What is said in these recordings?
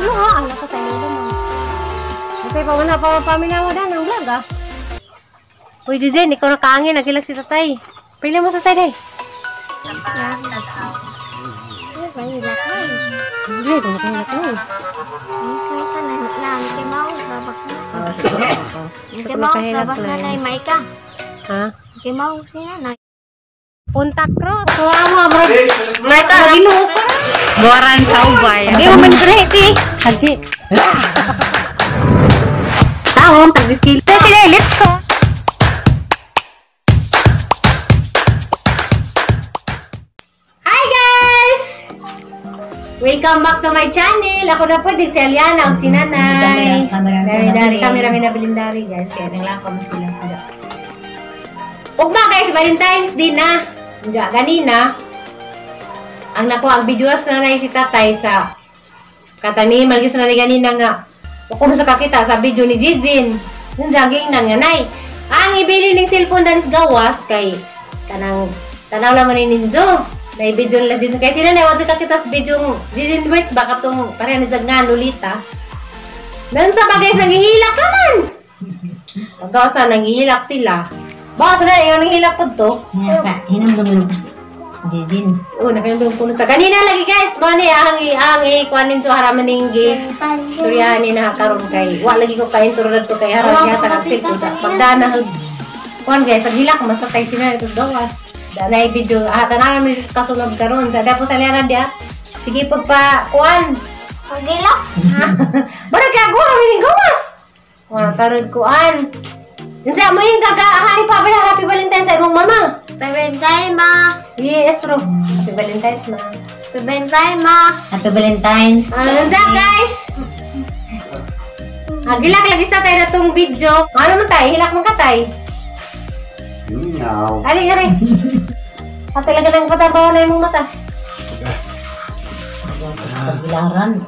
Ano ha? Ang lakas sa ilo mo. Okay, pa wala pa paminawa dan ang vlog ah. Uy, Dizen, ikaw nakaangin, nagilak si tatay. Pili mo tatay day. Hindi, kumakain ko. Ha? Punta Cruz. Kuha mo, bro. Maginoo ka. Buwaran sa ubay. Hindi mo man ti. Hagi. Taon, tag-skill. Sige, let's go. Hi guys! Welcome back to my channel. Ako na po din si Aliana o si Nanay. Dari kamera may nabilindari guys. Kaya nanglakaw man sila. Ugma guys, Valentine's Day na. Diya, ganina. Ang nakuha, ang videos na nanay si tatay sa katanim. Malgis na nanay ganina nga. Ako sa kakita sa video ni Jijin. Yung jogging nan nga nay. Ang ibili ning cellphone danis gawas kay kanang tanaw laman ni ninjo. Na video nila Jijin. Kay sila na wala kakita sa video Jijin Birds baka tong pareha ni Zagan Lolita. Nan sa bagay sa gihilak naman. Pagkawasan nanghihilak sila. Baka sa na nanghihilak po to. Hinamdum lang Jijin. Oo, nakalimdum ko sa kanina lagi guys. Mani ang kuan ninyo haraman ning gi. Turyahan ni na karon kay wa lagi ko kain turod ko kay haron yata nag cellphone sa pagdana kuan guys, saghilak masatay sila nito gawas. Danay video tanawan mi sa kasunod karon. Sa dapo sa liara dia. Sige pagpa kuan. Paghilak. Bara kay agora mi ning gawas. Wa tarod kuan. Unsa mo yung gagahani pa ba Happy Valentine's sa imong mama? Happy ma. Yes, bro. Happy Valentine's ma. Happy Valentine's ma. Happy Valentine's. Unsa guys? Gilak lagi sa tayo na tong video. Ano man tayo? Hilak man ka tay. Mingaw. Ali ari. Patay lang patabaw na imong mata. Pagilaran.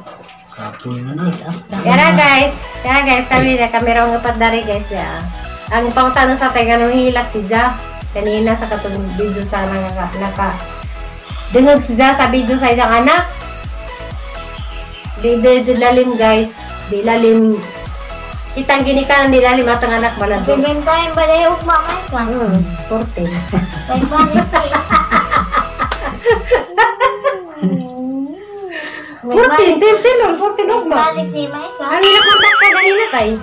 Yara guys. Yara guys, kami na kamera ang dari guys ya. Ang pangutano sa tayo ganong hilak si Ja. Kanina sa katong video sa naka dungog si Ja sa video sa isang anak. Di lalim guys. Di lalim. Kitang ginikan di lalim atang anak malado. Bibentahin ba dahil ugma man ka? 14. Bye bye. 14, 14 ugma. Balik ni Maika. Ang hilak ka ganina kay.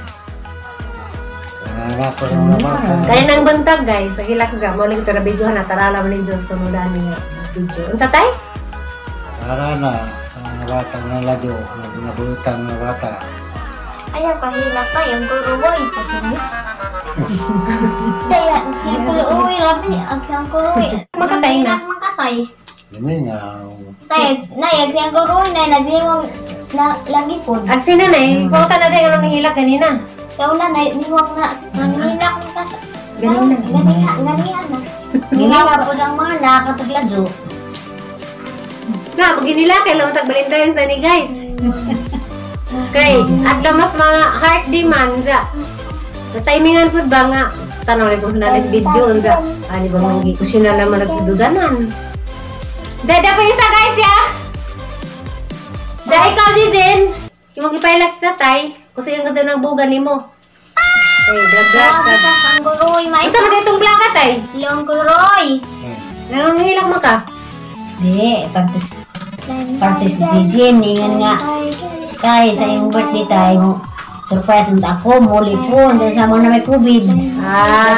Kaya nang bantag guys, sa hilak sa mo lagi na video na tarala man ninyo sunudan niya video. Unsa tay? Tara na ang bata nga ladyo, nabutang nga bata. Ayaw kahilak pa yung kuruoy. Kaya yung kuruoy labi ang kuruoy. Makatay na. Makatay. Mingaw. Tay, nay ang kuruoy na nagliwang na lagi pod. Ag sino nay? Ko ta na day anong nahilak ganina. Sa una na niwang na nanghilak ni kas. Ganina. Ganiha na. Ginawa po ang mga nakatagladyo. Na, pag ginila kay lamang tag Valentine's ani guys. Kay at lamas mga heart demand ja. Sa timingan pud ba nga tanaw ni ko sa video unsa. Ani ba mangi kusina naman nagdudanan. Da da pa isa guys ya. Da ikaw Jijin, imong ipailak sa tatay. Kasi yung kasi ng buga ni mo. Ay, vlog. Ang kuroy, maisa. Isa ba itong vlog ka, tay? Yung kuroy. Nanong hilak mo ka? Di, partis Jijin. Ingan nga. Kay, sa iyong birthday tayo, surprise unta ako, muli po. Dahil sa mo na may COVID.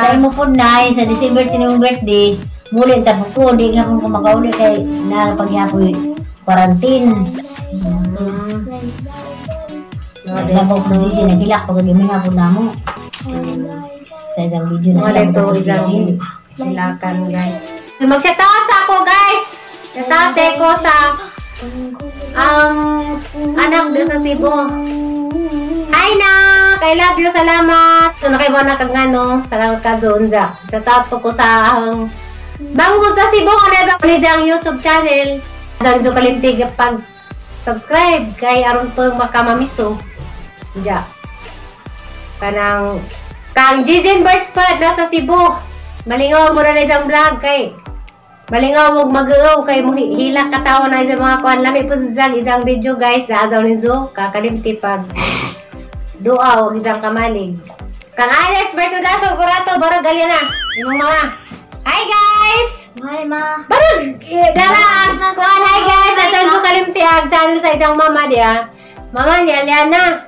Sa imo po na, sa December 10 mong birthday, muli ang tapo ko. Di nga kung kumakauli kay napagyapoy quarantine. Naglabaw po Jijin, nagilak pag gaminga po na mo. Sa isang video na wala ito, isang hilakan guys. Mag-shoutout sa ako guys! Shoutout ko sa ang anak doon sa Cebu. Hi nak! I love you! Salamat! So, nakaiba na kag ngano. Salamat ka doon ja. Shoutout po ko sa ang bangod sa Cebu. Ano ba ang YouTube channel? Sanjo Kalintig pag subscribe kay aron po makamamiso. Ja. Kanang kang Jijin Birds Pod nasa Cebu. Malingaw mo na isang vlog kay Malingaw mo mag-uaw kay mo hila katawa na sa mga kuan lami po sa isang video guys sa azaw ninyo kakalimti pag duaw og isang kamalig. Kang Alex Bertudaso Burato barag Aliana imong mama. Hi guys. Hi ma. Barag dara ang kuan hi guys azaw ninyo kalimti ang channel sa isang mama diya. Mama ni Aliana.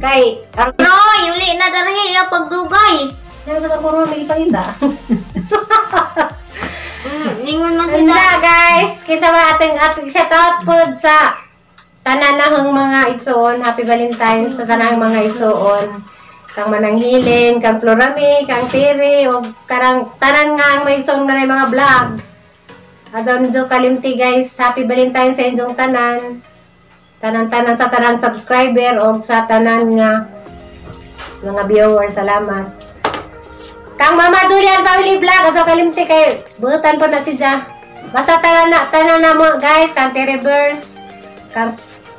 Kay Roy, uli na darhi ya pagdugay. Ano ba sa corona ipangita? Ningon man Unsa guys, kinsa man ating shout out pod sa tanan nahong mga igsoon. Happy Valentine's sa tanang mga igsoon. Kang Mananghilin, kang Florami, kang Tiri, og karang tanan nga ang may igsoon na mga vlog. Adon jo kalimti guys, happy Valentine's sa inyong tanan. Tanan-tanan sa tanang subscriber og sa tanan nga mga viewers, salamat. Kang Mama Julian Family Vlog ato kalimti kay butan po na siya. Basta tanan na mo guys, kang Teribers, kang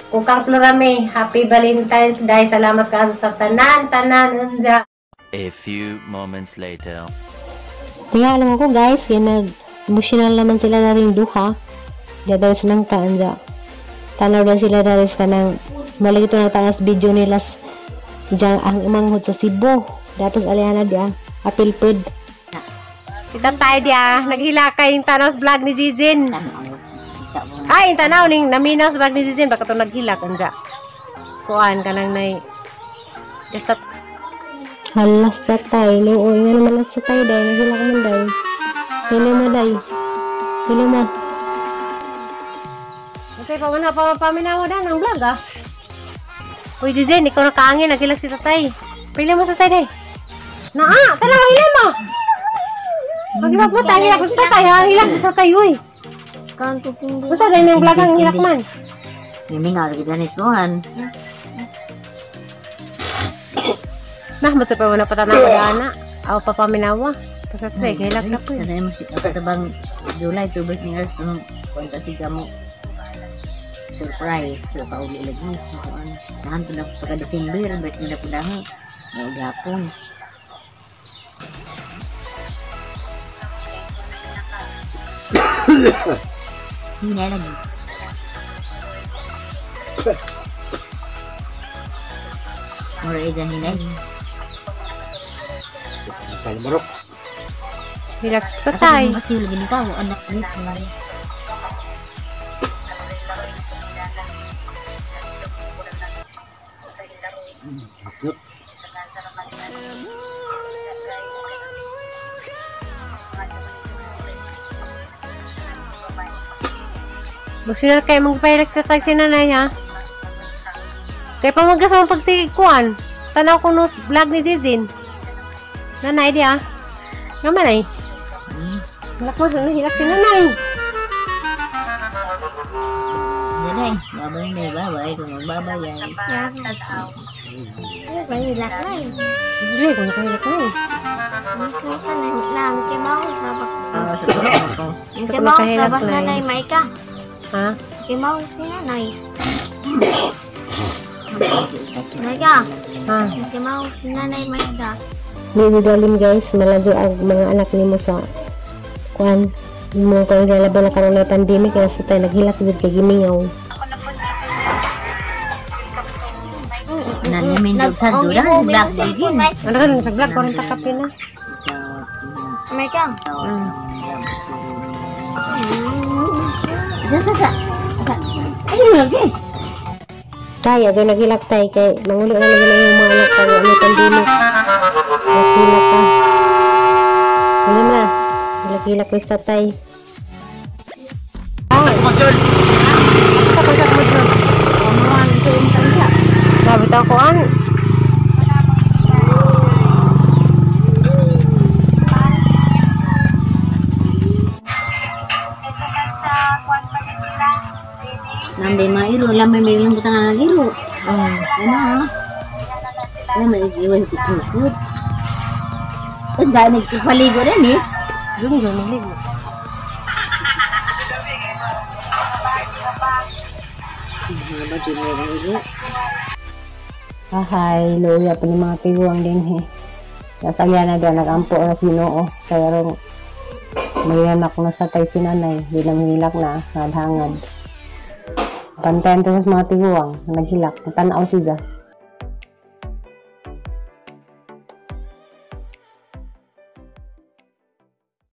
kang Florame, happy Valentine's Day. Salamat kaayo sa tanan unja. A few moments later. Tingnan alam ko guys, kay nag emotional naman sila na ring duha. Dahil sa nang kaanja. Tanaw na sila dahil sa kanang malagi to nagtanas video nila diyan ang imanghod sa Cebu. Datos Aliana diya. Apil pod. Si tatay diya, naghila kay yung tanaw sa vlog ni Jijin. Ay, yung tanaw ning naminaw sa vlog ni Jijin baka to naghilak anja. Kuan ka nang nay. Basta halas tatay, luoy nga naman sa tatay day, naghilak man day. Hilo mo day. Hilo mo. Okay, pa paminaw na ng vlog ah. Uy, Jijin, ikaw nakaangin, naghilak si tatay. Pili mo sa tatay day. Naa, talaga hila mo. Maghilak mo tayo, hilak sa tatay, ha? Hilak sa tatay, uy. Basta dahil yung vlog ang hilak man. Nimingaw kita ni Swan. Nah, matupay mo na patanaw ka na. Aw, papaminawa. Basta tayo, hilak na po. Kasi mo si katabang July, tubig ni Earth, punta si Gamo. Surprise, pauli lagi. Nahan po na pagka-December, ba't nila po dahil? May gapon. Hindi lagi. Mura ida hinay. Kalmarok. Hilak tatay. Kasi lagi ni tao anak ni. Musunod kayo magpairak sa taxi nanay ha. Kaya pamagas mo pagsigikuan. Tanaw ko no vlog ni Jijin. Nanay di ah. Naman ay. Hilak mo, hilak si nanay. Nanay, babay na, babay. Kung magbabay guys. Mahilak na eh. Hindi, kung nakahilak na eh. Nakahilak na nanay, Maika. Ha? Kimaw si nanay. Maika. Ha? Kimaw si nanay, Maika. Hindi dalim guys, maladyo ang mga anak nimo sa kuan. Mo kay lalaban na karon na pandemic kaya sa tayo naghilak gud kay gimingaw. Nanamin dog sa duran, black din. Ano ka sa vlog 40 kape na. Maika. Kaya doon naghilak tayo kay manguli na lagi na yung mga anak kay ano pandemic. Naghilak ka. Ano na? Hilak-hilak ni tatay. Ah, Modul. Ako sa modul. Grabe to ako an. Nande mairo, lamay may ilang butangan nagiro. Ano ha? Lamay iwan kukusut. Ang dami nagpapaligo rin eh. Dili ko maligo. Ahay, luya pa ni mga tiguang din he. Nasalya na doon, nagampo na Ginoo. Kaya ron, May anak na sa tay si nanay, di na mahilak na, hangad. Bantayan to sa mga tiguang, naghilak, tanaw siya.